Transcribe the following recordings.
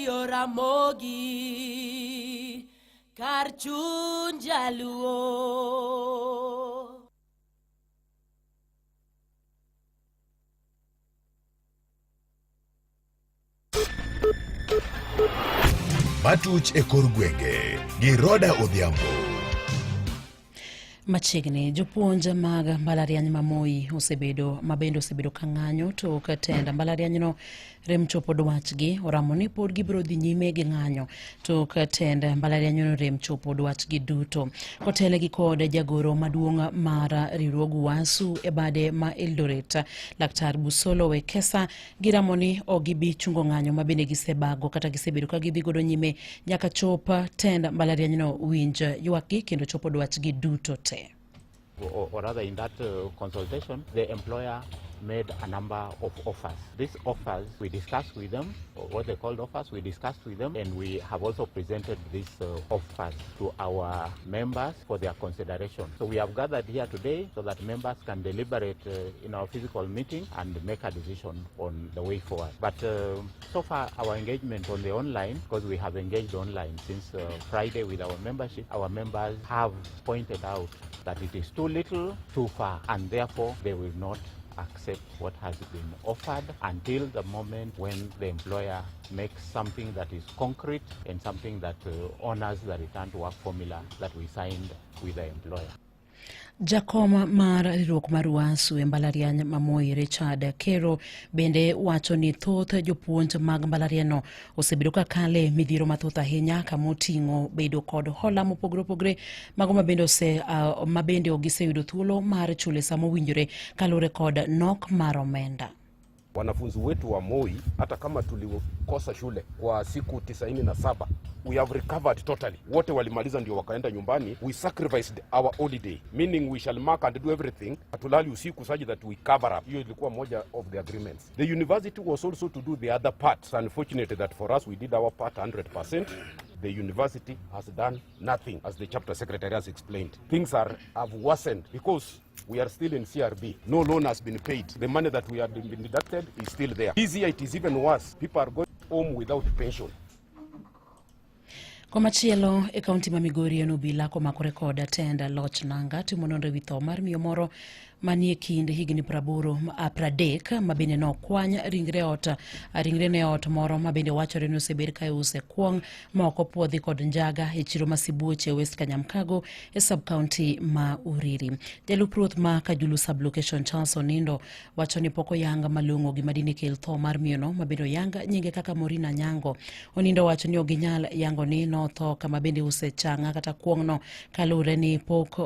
Radio Ramogi kar chuny jaluo. Matuch e kor gwenge gi Roda Odhiambo. Machiegni, jopuonj mag mbalariany ma Moi osebedo ma bende osebedo ka ng'anyo tok tend mbalarianyno rem chopo dwachgi oramo ni pod gibiro dhi nyime gi ng'anyo tok tend mbalarianyno rem chopo dwachgi duto. Kotelegi kod jagoro maduong' mar riwruog UASU e bade ma Eldoret, Laktar Busolo Wekesa, giramo ni ok gibi chungo ng'anyo ma bende gisebago kata gisebedo ka gidhi godo nyime nyaka chop tend mbalarianyno winj ywakgi kendo chopo dwachgi duto te. Or rather in that consultation, the employer made a number of offers. These offers, we discussed with them, or what they called offers, we discussed with them, and we have also presented these offers to our members for their consideration. So we have gathered here today so that members can deliberate in our physical meeting and make a decision on the way forward. But so far, our engagement on the online, because we have engaged online since Friday with our membership, our members have pointed out that it is too little, too far, and therefore they will not accept what has been offered until the moment when the employer makes something that is concrete and something that honors the return to work formula that we signed with the employer. Jakom mar riwruok mar UASU e mbalariany ma Moi Richard Kero bende wacho ni thoth jopuonj mag mbalarianyno osebedo ka kale midhiero mathoth ahinya kama oting'o bedo kod hola mopogore opogore mago mabende ose mabende ok giseyudo thuolo mar chulo e sama owinjore kaluwore kod nok mar omenda. Wanafunzi wetu wa Moi, hata kama tulikosa shule kwa siku 97, we have recovered totally. Wote walimaliza ndio wakaenda nyumbani. We sacrificed our holiday, meaning we shall mark and do everything. Hatulali usiku such that we cover up. Hiyo ilikuwa moja of the agreements. The university was also to do the other part. It's unfortunate that for us we did our part 100%. The university has done nothing, as the chapter secretary has explained. Things have worsened because we are still in CRB. No loan has been paid. The money that we had been deducted is still there. This year it is even worse. People are going home without pension. Komachielo e kaunti ma Migori en obila komakore kod tend loch nanga timo nonro ewi tho mar miyo moro manie kind higni 80 30 ma bende nokwany ringre ot ringre ne ot moro ma bende wachore ni osebed ka iuse kuong' ma ok opuodhi kod njaga e chiro ma Sibuoche West Kanyamkago e sub county ma Uriri. Jalup ruoth ma Kajulu sub location Charles Onindo wacho ni pok oyang malong'o gima dine kel tho mar miyono ma bende oyang nyinge kaka Morina Nyango. Onindo wacho ni ok ginyal yango ni notho kama bende use chang'a kata kuong'no kaluwore ni pok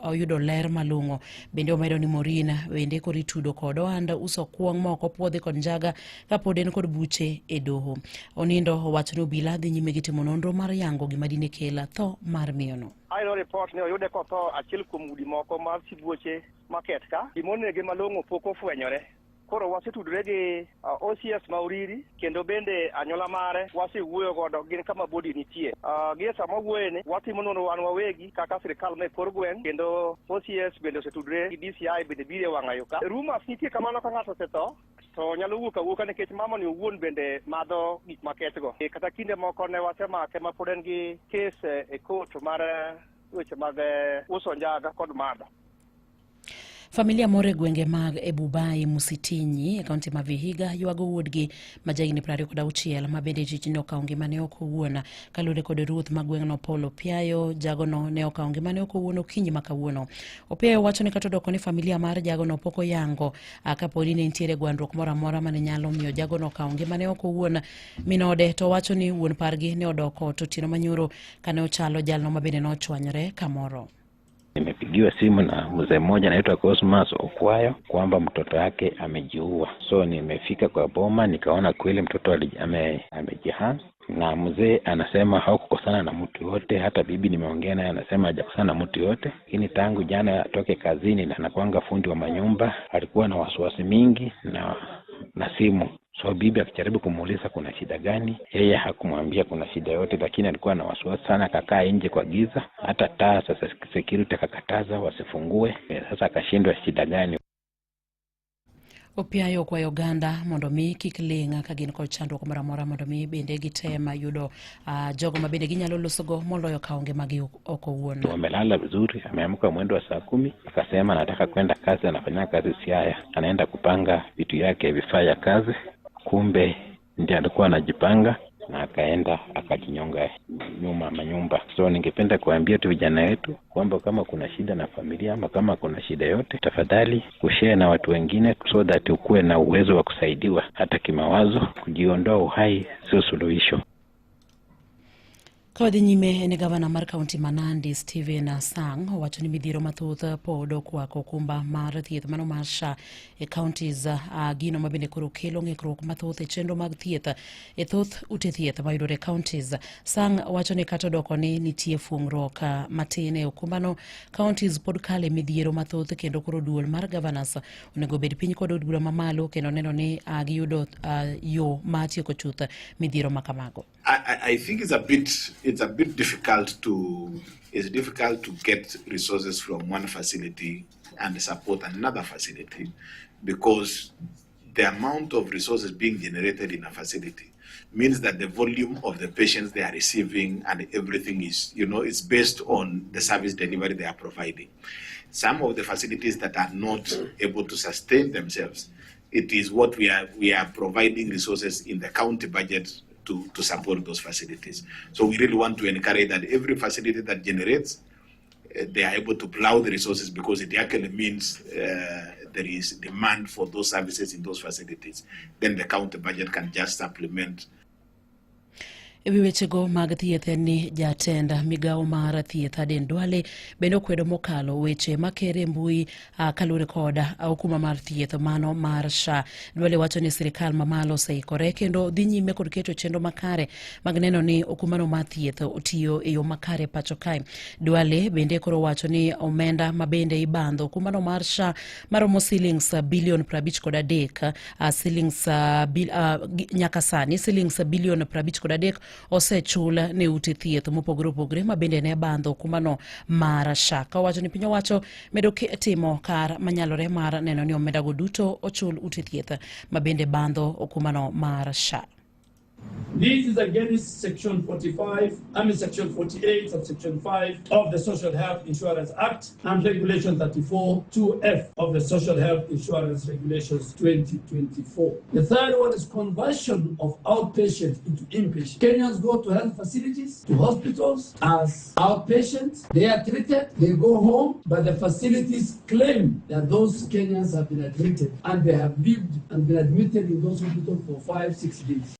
oyudo ler malong'o. Bende omedo ni Morina bende koro itudo kod ohand uso kuong' ma ok opuodhi kod njaga kapod en kod buche e doho. Onindo owacho ni obila dhi nyime gi timo nonro mar yango gima dine kel tho mar miyono. Ayudo report ni oyude kotho achiel kuom udi moko mar Sibuoche market ka. Gimonege malong'o pok ofwenyore. Koro wasetudore gi OCS ma Uriri kendo bende anyuola mare wasewuoyo godo gin kama body nitie. Gi e sama wawuoye ni watimo nonro wan wawegi kaka sirikal ma e kor gweng' kendo OCS bende osetudore gi DCI bende biro e wang'ayo ka. Rumors nitie kamano ka ng'ato osetho to nyalo wuok awuoka nikech mama ni owuon bende madho gik makech go. Kata kinde moko ne wasemake ma pod en gi case e court mar weche mag uso njaga kod madho. Familia moro e gwenge mag Ebubai Musitinyi e kaunti ma Vihiga ywago wuodgi ma jahigni 26 ma bende jiji ne okawo ngimane oko owuon. Kaluwore kod ruoth ma gweng'no Paul Opiayo, jagono ne okawo ngimane oko owuon okinyi ma kawuono. Opiayo wacho ni kata odoko ni familia mar jagono pok oyango kapodi ne nitiere gwandruok moro amora mane nyalo miyo jagono okawo ngimane oko owuon. Min ode to wacho ni wuon pargi ne odok ot otieno manyoro kane ochalo jalno ma bende nochwanyore kamoro. Nimepigiwa simu na mzee mmoja anaitwa Cosmas Okwayo kwamba mtoto wake amejiua. So nimefika kwa boma nikaona kweli mtoto amejihang, na mzee anasema hakukosana na mtu yote, hata bibi nimeongea naye anasema hajakosana na mtu yote, lakini tangu jana atoke kazini na anakuanga fundi wa manyumba, alikuwa na wasiwasi mingi na simu. So bibi akijaribu kumuuliza kuna shida gani, yeye hakumwambia kuna shida yote, lakini alikuwa na wasiwasi sana, akakaa nje kwa giza, hata taa sasa security akakataza wasifungue. Sasa akashindwa shida gani. Opiayo okwayo oganda mondo mi kik ling' ka gin kod chandruok moro amora mondo mi bende gitem yudo jogo ma bende ginyalo losogo moloyo kawo ngimagi oko owuon. Wamelala vizuri, ameamka mwendo wa saa 10, akasema anataka kwenda kazi, anafanya kazi Siaya, anaenda kupanga vitu yake vifaa ya kazi, kumbe ndiye alikuwa anajipanga na akaenda akajinyonga nyuma manyumba. So ningependa kuambia tu vijana wetu kwamba kama kuna shida na familia ama kama kuna shida yote, tafadhali ushare na watu wengine so that ukuwe na uwezo wa kusaidiwa hata kimawazo. Kujiondoa uhai sio suluhisho. Ka wadhi nyime ne gavana mar kaunti ma Nandi Stephen Sang owacho ni midhiero mathoth pod okwako okumba mar thieth mano mar SHA e counties gino ma bende koro kelo ng'ikruok mathoth e chenro mag thieth e thoth ute thieth mayudore e counties. Sang wacho ni kata odoko ni nitie fuong'ruok matin e okumbano, counties pod kale midhiero mathoth kendo koro duol mar governors onego bed piny kod od bura mamalo kendo neno ni giyudo yo mar tieko chuth midhiero makamago. I think it's a bit difficult to it's difficult to get resources from one facility and support another facility, because the amount of resources being generated in a facility means that the volume of the patients they are receiving and everything is you know it's based on the service delivery they are providing. Some of the facilities that are not able to sustain themselves, it is what we are providing resources in the county budget to support those facilities. So we really want to encourage that every facility that generates, they are able to plow the resources, because it actually means there is demand for those services in those facilities. Then the county budget can just supplement. E wi wechego mag thieth en ni jatend migawo mar thieth Aden Duale bende okwedo mokalo weche makere e mbui kaluwore kod okumba mar thieth mano mar SHA. Duale wacho ni sirikal mamalo oseikore kendo dhi nyime kod keto chenro makare mag neno ni okumbano mar thieth otiyo e yo makare pacho kae. Duale bende koro wacho ni omenda ma bende ibandho okumbano mar SHA maromo silings bilion 53, silings nyaka sani silings bilion 53 osechul ne ute thieth mopogore opogore ma bende ne bandho okumbano mar SHA. Ka owacho ni piny owacho medo timo kar manyalore mar neno ni omenda go duto ochul ute thieth ma bende bandho okumbano mar SHA. This is against Section 45, I mean Section 48, subsection 5 of the Social Health Insurance Act and Regulation 34 2F of the Social Health Insurance Regulations 2024. The third one is conversion of outpatients into inpatients. Kenyans go to health facilities, to hospitals as outpatients. They are treated, they go home, but the facilities claim that those Kenyans have been admitted, and they have lived and been admitted in those hospitals for 5, 6 days.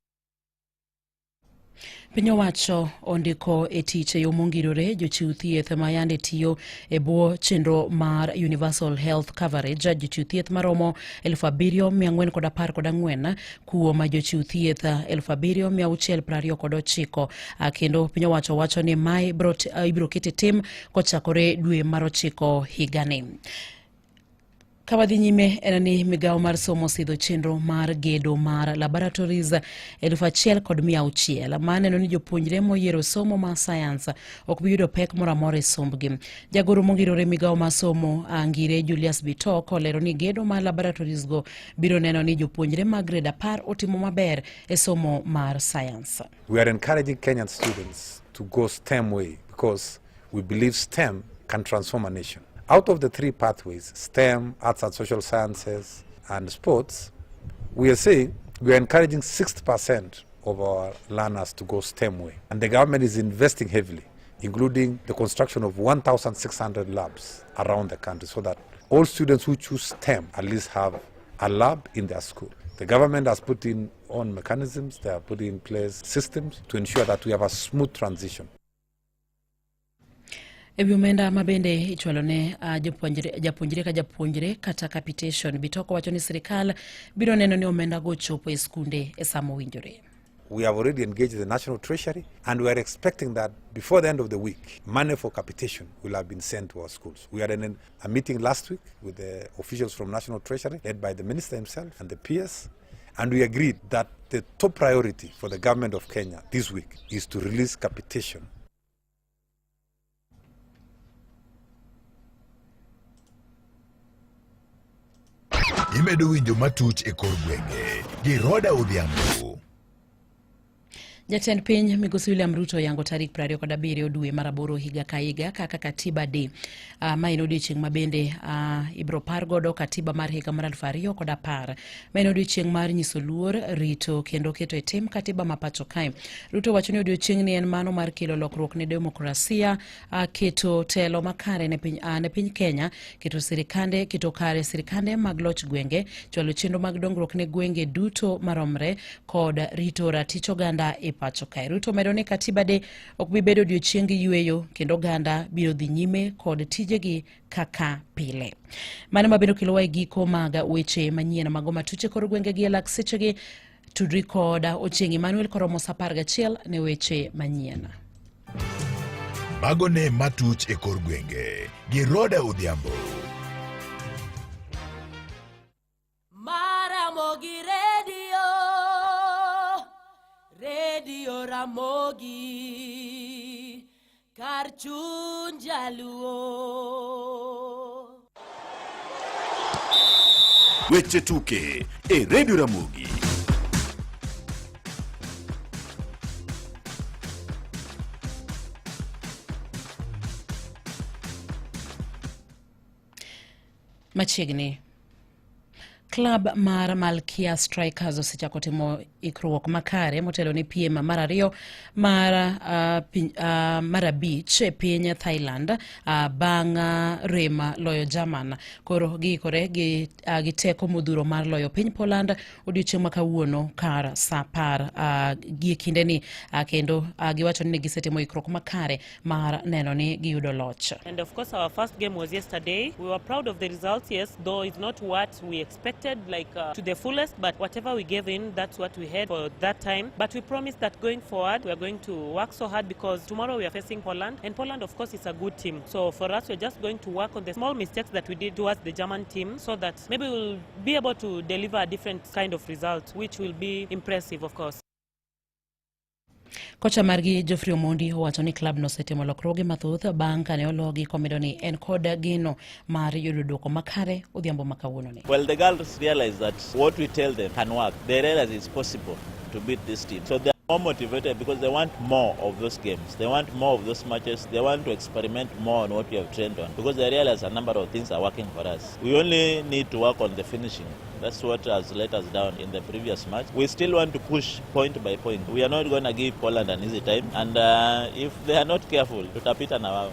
Piny owacho ondiko e tich e yo mongirore jochiw thieth ma yande tiyo e bwo chenro mar Universal Health Coverage, jochiw thieth maromo 7414 kuom jochiw thieth 7629, kendo piny owacho wacho ni mae ibiro ket e tim kochakore dwe mar ochiko higani. Ka wadhi nyime en ni migawo mar somo osidho chenro mar gedo mar laboratories 1600 ma neno ni jopuonjre moyiero somo mar science ok bi yudo pek moro amora e sombgi. Jagoro mongirore migawo mar somo Ngire Julius Bitok olero ni gedo mar laboratories go biro neno ni jopuonjre mag grade 10 otimo maber e somo mar science. We are encouraging Kenyan students to go STEM way because we believe STEM can transform a nation. Out of the three pathways, STEM, arts and social sciences, and sports, we are saying we are encouraging 60% of our learners to go STEM way. And the government is investing heavily, including the construction of 1,600 labs around the country so that all students who choose STEM at least have a lab in their school. The government has put in on mechanisms, they have put in place systems to ensure that we have a smooth transition. E wi omenda ma bende ichwalo ne japuonjre ka japuonjre kata capitation, Bitok wacho ni sirikal biro neno ni omenda go chopo e skunde e sama owinjore. We have already engaged the National Treasury and we are expecting that before the end of the week, money for capitation will have been sent to our schools. We had a meeting last week with the officials from National Treasury, led by the minister himself and the PS, and we agreed that the top priority for the government of Kenya this week is to release capitation. Imedo winjo matuch e kor gwenge gi Roda Odhiambo. Jatend piny Migosi William Ruto oyango tarik 27 dwe mar aboro higa ka higa kaka Katiba Day. Ma en odiochieng' ma bende ibiro par godo katiba mar higa mar 2010. Ma en odiochieng' mar nyiso luor, rito kendo keto e tim katiba ma pacho kae. Ruto wacho ni odiochieng'ni en mano mar kelo lokruok ne demokrasia, keto telo makare ne piny, ne piny Kenya, keto sirikande, keto kare sirikande mag loch gwenge, chwalo chenro mag dongruok ne gwenge duto maromre kod rito ratich oganda e pacho kae. Ruto medo ni Katiba Day ok bi bedo odiochieng yueyo kendo oganda biro dhi nyime kod tijegi kaka pile. Mano mabiro kelowa e giko mag weche manyien mago matuche kor gwenge gi e lak sechegi. Tudri kod Ochieng' Emmanuel koromo saa 11 ne weche manyien. Mago ne matuch e kor gwenge gi Roda Odhiambo. Maramogi Radio, Radio Ramogi, kar chuny jaluo. Weche tuke e Radio Ramogi. Machiegni Klab mar Malkia Strikers osechako timo ikruok makare motelo ne piem mar ariyo mar, piny, mar abich e piny Thailand bang' rem loyo German. Koro giikore gi, gi teko modhuro mar loyo piny Poland odiochieng' ma kawuono kar saa apar gie kindeni kendo giwacho ni gisetimo ikruok makare mar neno ni giyudo loch. And of course our first game was yesterday. We were proud of the results, yes, though it's not what we expected like to the fullest, but whatever we gave in, that's what we had for that time. But we promised that going forward, we are going to work so hard because tomorrow we are facing Poland, and Poland of course is a good team. So for us, we're just going to work on the small mistakes that we did towards the German team so that maybe we'll be able to deliver a different kind of result, which will be impressive, of course. Kocha margi Geoffrey Omondi owacho ni klab no osetimo lokruoge mathoth bang' kane ologi komedo ni en kod geno mar yudo duoko makare odhiambo ma kawuononi. Well, the girls realize that what we tell them can work. They realize it's possible to beat this team. So they are more motivated because they want more of those games. They want more of those matches. They want to experiment more on what we have trained on because they realize a number of things are working for us. We only need to work on the finishing. That's what has let us down in the previous match. We still want to push point by point. We are not going to give Poland an easy time. And if they are not careful, tutapita na wao.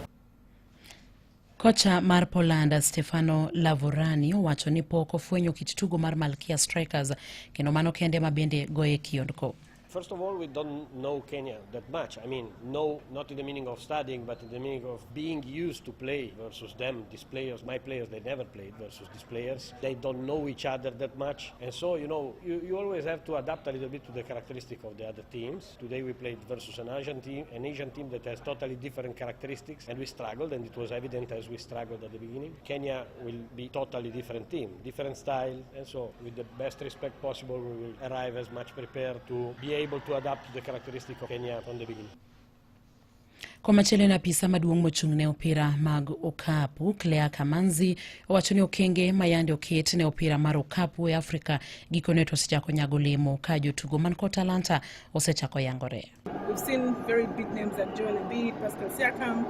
Kocha mar Poland Stefano Lavorani owacho ni pok ofwenyo kit tugo mar Malkia Strikers kendo mano kende ma bende goye kiondko. First of all, we don't know Kenya that much. I mean, no, not in the meaning of studying, but in the meaning of being used to play versus them. These players, my players, they never played versus these players. They don't know each other that much. And so, you know, you always have to adapt a little bit to the characteristic of the other teams. Today we played versus an Asian team that has totally different characteristics, and we struggled, and it was evident as we struggled at the beginning. Kenya will be totally different team, different style, and so with the best respect possible, we will arrive as much prepared to be able to adapt to the characteristic of Kenya from the beginning. Komachielo en apisa maduong' mochung' ne opira mag okapu Claire Kamanzi owacho ni okenge ma yande oket ne opira mar okapu e Afrika gikone to osechako nyago olemo ka jotugo man kod talanta osechako yangore. We've seen very big names like Joel Embiid, Pascal Siakam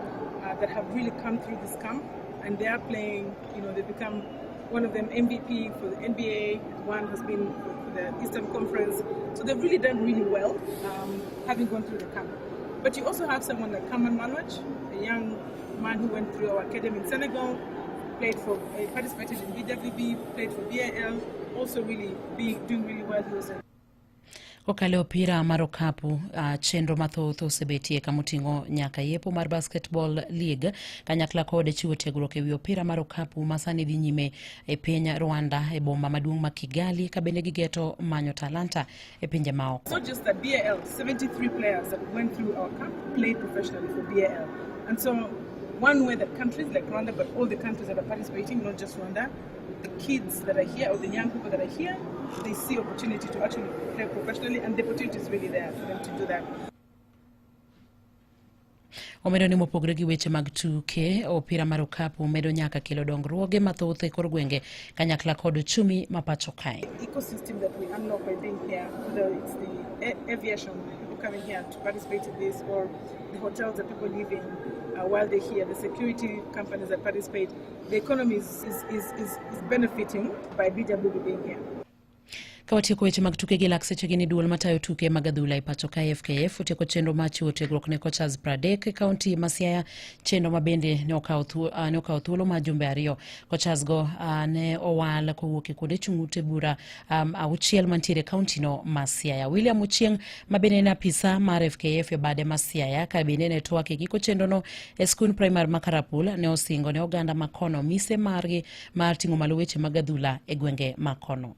that have really come through this camp, and they are playing, you know, they become one of them MVP for the NBA, one has been for the Eastern Conference. So they've really done really well, having gone through the camp. But you also have someone like Kaman Malwach, a young man who went through our academy in Senegal, participated in BWB, played for BAL, also really doing really well. He was a Kokalo opira mar okapu, chenro mathoth osebetie kamoting'o nyaka yepo mar Basketball League kanyakla kod chiwo tiegruok ewi opira mar okapu ma sani dhi nyime e piny Rwanda e boma maduong' ma Kigali ka bende gigeto manyo talanta e pinje maoko. It's not just that BAL, 73 players that went through our camp played professionally for BAL. And so one way that countries like Rwanda, but all the countries that are participating, not just Rwanda, the kids that are here or the young people that are here, they see opportunity to actually play professionally, and the opportunity is really there for them to do that. Omedo ni mopogore gi weche mag tuke, opira mar okapu medo nyaka kelo dongruoge mathoth e kor gwenge kanyakla kod uchumi ma pacho kae. Ecosystem that we unlock by being here, whether it's the aviation, people coming here to participate in this, or the hotels that people live in while they're here, the security companies that participate, the economy is benefiting by BWB being here. Ka watieko weche mag tuke gi lak seche ni duol matayo tuke mag adhula e pacho ka FKF otieko chenro mar chiwo tiegruok ne coaches 30 e kaunti ma Siaya, chenro ma bende ne okawo thuolo mar jumbe 2. Coaches go ne owal kowuok e kuonde chung' ute bura 6 mantiere e kaunti no ma Siaya. William Ochieng ma bende en apisa mar FKF e bade ma Siaya ka bende ne twak e giko chenro no e skund primary ma Karapul ne osingo ne oganda ma kono mise margi mar ting'o malo weche mag adhula e gwenge ma kono.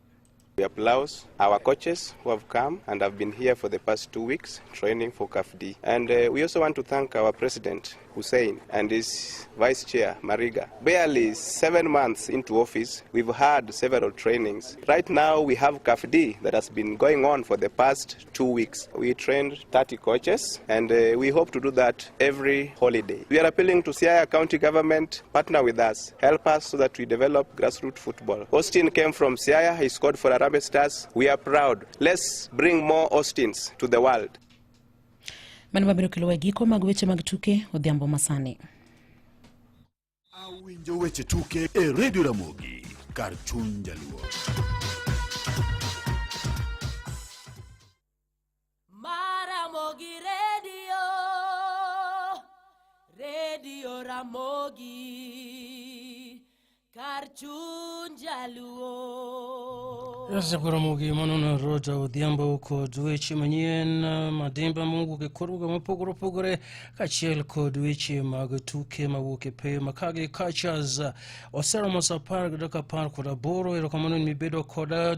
We applaud our coaches who have come and have been here for the past 2 weeks training for CAFD. And we also want to thank our president, Hussein, and his vice chair, Mariga. Barely 7 months into office, we've had several trainings. Right now, we have CAFD that has been going on for the past 2 weeks. We trained 30 coaches, and we hope to do that every holiday. We are appealing to Siaya County government, partner with us, help us so that we develop grassroots football. Austin came from Siaya, he scored for Harambee Stars. We are proud. Let's bring more Austins to the world. Mano mabiro kelo e giko mag weche mag tuke odhiambo masani. Awinjo weche tuke e Radio Ramogi kar chuny jaluo. Maramogi Radio, Radio Ramogi, kar chuny jaluo. Ramogi mano Roda Odhiambo kod weche manyien madimba mowuok e kor gwenge mopogore opogore kaachiel kod weche mag tuke mawuok e peyo makagi kachas oseromo sa 10:18. Erokamano ni mibedo koda.